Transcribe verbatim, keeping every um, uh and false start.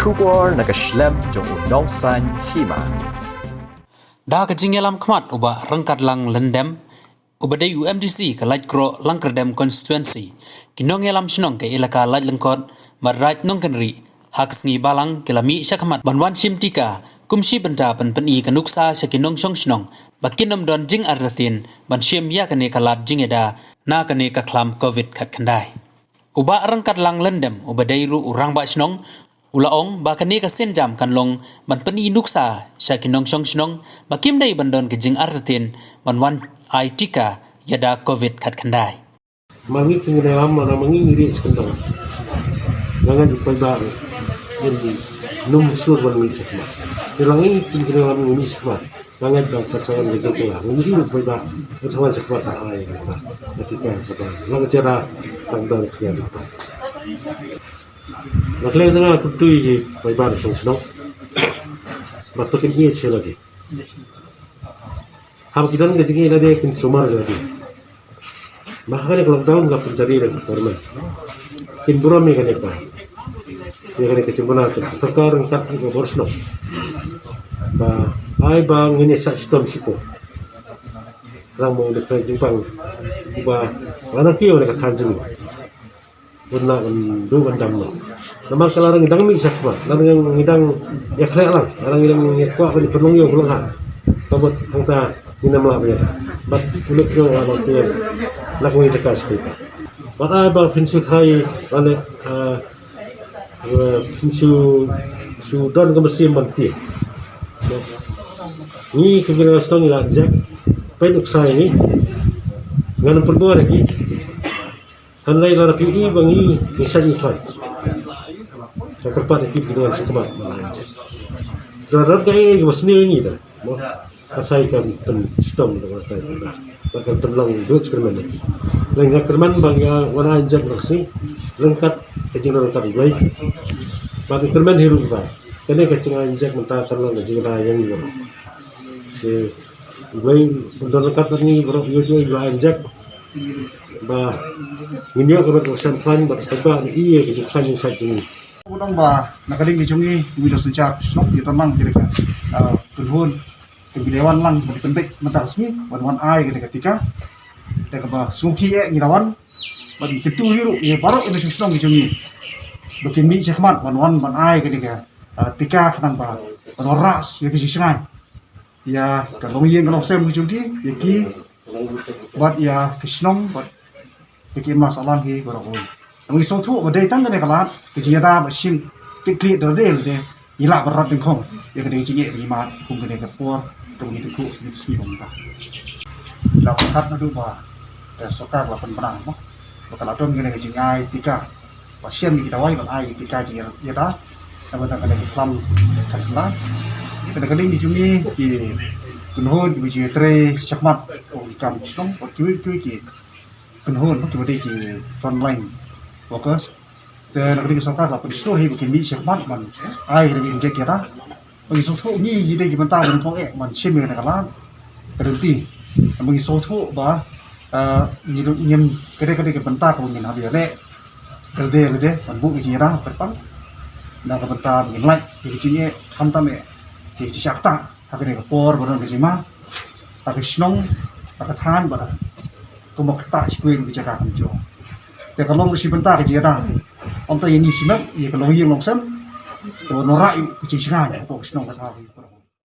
Khubor na ka shlem jong u nongsan hima. Da ka jingïalam khmat u Bah Ryngkatlang Lyndem, uba dei u M D C ka Laitkroh Langkyrdem constituency, ki nongïalam shnong ka elaka Laitlyngkot bad Raid Nongkynrih, ha ka sngi Balang ki la mih shakhmat ban wan shim tika, kum shi bynta ban pyni ka nuksa sha ki nongshong shnong ba kin ym don jingartatien ban shim ïa kane ka lad jingïada na kane ka khlam covid khatkhyndai. U Bah Ryngkatlang Lyndem, uba dei ruh u rangbah shnong, u la ong ba kane ka sienjam kan long ban pyni nuksa sha ki nongshong shnong ba kim dei ban don ka jingartatien ban wan ai tika ïada covid khatkhyndai. Ma ngi ki ngi lam, ma ngi ngi ri skandal. Nga ngeit ba ba ngi num sur ban ngi chakma. Ki la ngi ki ngi lam ngi chakma. Nga ngeit ba ka sawan ngi jingkla. Ngi ngi ba ba ka sawan chakma ta ai ba. Ati ka ba. Lang jera lang dan ki chakma. Nak leng tengah kutui ji ba ba song song. Ba to kin ie che lagi. Haba ki don ka jingïalade kin sumar lade. Ba ha kane ka lockdown ka pynjari da ka government. Kin burom ïa kane ka, ïa kane ka jingbna jong ka sorkar ryngkat ka bor shnong. Ba ai ba ngin ïa shah shitom shipor. Rang mo ne ka jingpang ba lana kiew ne ka than jong ngi. Bun la ban duh ban dam noh. Namar ka la rang dang mih shakhmat, la rang ngi dang ïa khleh lang, la rang ngi dang ïa kwah ban pynlong ïa u lang ha. Ka bot hangta ngi nam la ba ïa. Bad u lek jong la ba tiar. La ko ngi jaka sekitar. Bad ai ba phin shu thrai ba le, eh, eh, phin shu, shu don ka mynsiem ban tiar. Ngi ka generation ngi la jek. Pen uksai ngi. Ngan pynbor ki. Hynrei lada phi i ba ngi ngi sait ngi khlaiñ. Ka kyrpad ïa ki ba ngan sngewkhmat ba ngan jek. Lada rot ka ei ei ba sniew ïa ngi da. Mo ka sai ka pynshitom da ka tai ka. Ba kan pynlong duh kyrmen ïa ki. Lei nga kyrmen ba ngi wan ai jek da ka sngi. Ryngkat ka jingryngkat U Blei. Ba ka kyrmen hi ruh ba. Kane ka jingaiñ jek mynta kan long ka jingrai ïa ngi baroh. Te U Blei un don ryngkat bad ngi baroh ïa u, ïa u aiñ jek. Ba ngin ïoh ka mat ka sem khlaiñ bad ka ba ngi ïa ka jingkhlaiñ jingshait jong ngi. U dang ba na ka liang ka jong ngi ngi da synshar shnong ïa ta nang ïa ka, ah, kynhun. Te ngi da wan lang ban pynbeit mynta ka sngi ban wan ai ka tika. Te kaba sngewkhia ngi da wan bad ngi kyntu ïa ruh ïa baroh ïa ka shnong ka jong ngi. Ba kin mih shakhmat ban wan ban ai ka tika, ah, tika khnang ba ban wanrah ïa ka jingshngaiñ. Ïa ka longïing ka longsem ka jong ki, ïa ki, bad ïa ka shnong, bad ïa ki imlang sahlang ki baroh kawei. Ngi sngewthuh ba dei tang kane ka lad ka jingïada ba shim titkhlieh da dei lade ngi lah ban rat dyngkhong ïa kane ka jingeh ba ngi mad kum kane ka por kaba ngi tyngkhuh ïa ka sngi ba mynta. La pyrkhat naduh ba ka sorkar la pynbna mo ba ka la don kane ka jingai tika. Ba shem ïa ki dawai ban ai ïa ki ka jingïada. Namar ba ka dei ka khlam khatkhynde. Kane ka dei ki jong ngi ki kynhun kiba ju ïatrei shakhmat kum ki kam shnong bad kiwei kiwei ki kynhun kiba dei ki frontline workers. Te na ka dei ka sorkar la pynshlur hi ba kin mih shakhmat ban ai ka dei ka jingïada. Ba ngi sngewthuh ngi ngi dei ki bynta ban phong eh ban shim ïa kane ka lad ka lynti. Ba ngi sngewthuh ba, eh, ngi ruh ngim ka dei ka dei ka bynta kaba ngin hap ïaleh ka lade lade ban buh ka jingïada kyrpang. Na ka bynta ba ngin lait ïa ka jingeh khamtam eh ïa ka jingshah ktah ha kane ka por ba don ka jingma ha ka shnong ha ka thaiñ bad kumba ktah shi kwei ruh ka jaka kumjuh. Te ka long ka shi bynta ka jingïada. Ym tang ïa ngi shimet ïa ka longïing longsem kaba wanrah ïa ka jingshngaiñ hapoh ka shnong ka thaw.